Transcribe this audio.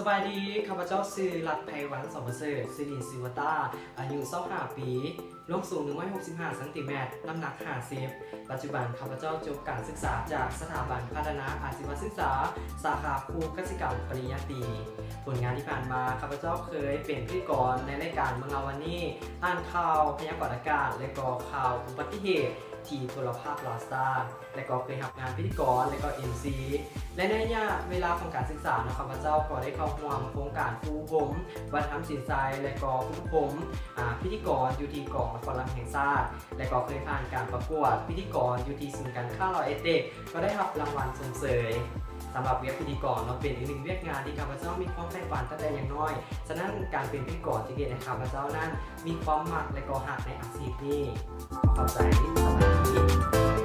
ສະບາຍດີ, ຂ້າພະເຈົ້າຊື່ ລັດໄພວັນ ສອງປະເສີດ, ຊື່ຫຼິ້ນຊື່ວ່າຕ້າ, ອາຍຸຊາວຫ້າປີ, ລວງສູງໜຶ່ງຮ້ອຍຫົກສິບຫ້າຊັງຕີແມັດ, ນ້ຳໜັກຫ້າສິບ. ປັດຈຸບັນຂ້າພະເຈົ້າຈົບການສຶກສາຈາກສະຖາບັນພັດທະນາອາຊີວະສຶກສາ ສາຂາຄູກະສິກຳປະລິນຍາຕີ. ຜົນງານທີ່ຜ່ານມາ, ຂ້າພະເຈົ້າເຄີຍເປັນພິທີກອນໃນລາຍການເມືອງລາວວັນນີ້, ອ່ານຂ່າວພະຍາກອນອາກາດ ແລະ ກໍຂ່າວອຸບັດຕິເຫດທີ່ໂທລະພາບລາວສະຕາ. ແລະກໍເຄີຍຮັບງານພິທີກອນ ແລະກໍເອັມຊີ ແລະໃນໄລຍະເວລາຂອງການສຶກສາເນາະ ຂ້າພະເຈົ້າກໍໄດ້ເຂົ້າຮ່ວມໂຄງການຝຶກອົບຮົມວັດທະນະທຳສິນໄຊ ແລະກໍຝຶກອົບຮົມ ອາ ພິທີກອນຢູ່ທີ່ກອງລະຄອນລຳແຫ່ງຊາດ ແລະກໍເຄີຍຜ່ານການປະກວດພິທີກອນຢູ່ທີ່ສູນການຄ້າລາວໄອເຕັກ ກໍໄດ້ຮັບລາງວັນຊົມເຊີຍ. ສຳລັບວຽກພິທີກອນເນາະ ເປັນອີກໜຶ່ງວຽກງານທີ່ຂ້າພະເຈົ້າມີຄວາມໃຝ່ຝັນຕັ້ງແຕ່ຍັງນ້ອຍ, ສະນັ້ນການເປັນພິທີກອນຈຶ່ງເຮັດໃຫ້ຂ້າພະເຈົ້ານັ້ນມີຄວາມມັກ ແລະກໍຮັກໃນອາຊີບນີ້. ຂອບໃຈ, ສະບາຍດີ.